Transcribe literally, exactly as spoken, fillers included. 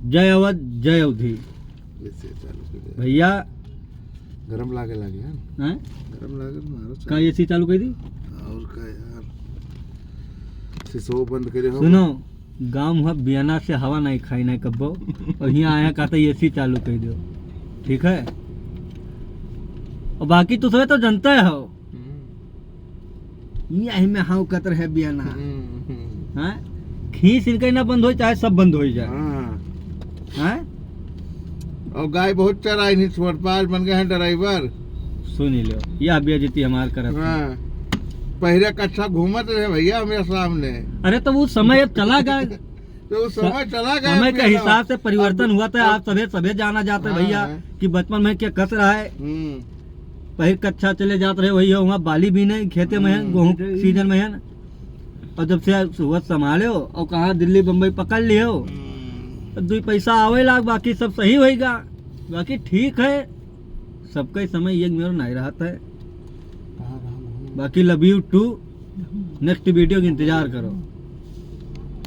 जय अवध, जय अवधी। AC चालू कर दे। भैया। गरम लागे लागे, हैं? हैं? गरम लागे, मारो का चालू। AC चालू कर दी? और का यार? शीशो बंद करे हो। सुनो, गाँव हुआ बियाना से हवा नहीं खाई नहीं कब्बो, और यहाँ आया कहता AC चालू कर दो, ठीक है? और बाकी दूसरे तो जनता हो। हम्म। यही में हाउ कतर है बियाना। हम्म, हम्म। हाँ? खींच इनका ही ना बंद हो, चाहे सब बंद हो जाए। हाँ। हाँ? और गाय बहुत चराई नहीं छोड़, पाँच बन गए हैं ड्राइवर। सुन ही लो, यह बेइज्जती हमार करत है। हाँ। पहले कच्छा घूमत रहे भैया हमारे सामने। अरे तो वो समय अब चला गया। तो वो समय स-, चला गया समय के भैया। हिसाब से परिवर्तन अब, हुआ था। अब आप सभे, सभे जाना जाते हाँ, भैया हाँ। कि बचपन में क्या कस रहा है। हम्म। पहिर कच्छा चले जात रहे, वही है, वहाँ बाली भी नहीं, खेते में है, हम्म। गेहूं सीजन में है ना। और जब से सुबह संभाले हो और कहाँ दिल्ली बम्बई पकड़ लिए हो, हम्म। तो दुई पैसा आवे लाग, बाकी सब सही होएगा। बाकी ठीक है, सबका ही समय एक मेरा नहीं रहता है। कहाँ, कहाँ घूम? बाकी love you too, next video के इंतजार करो।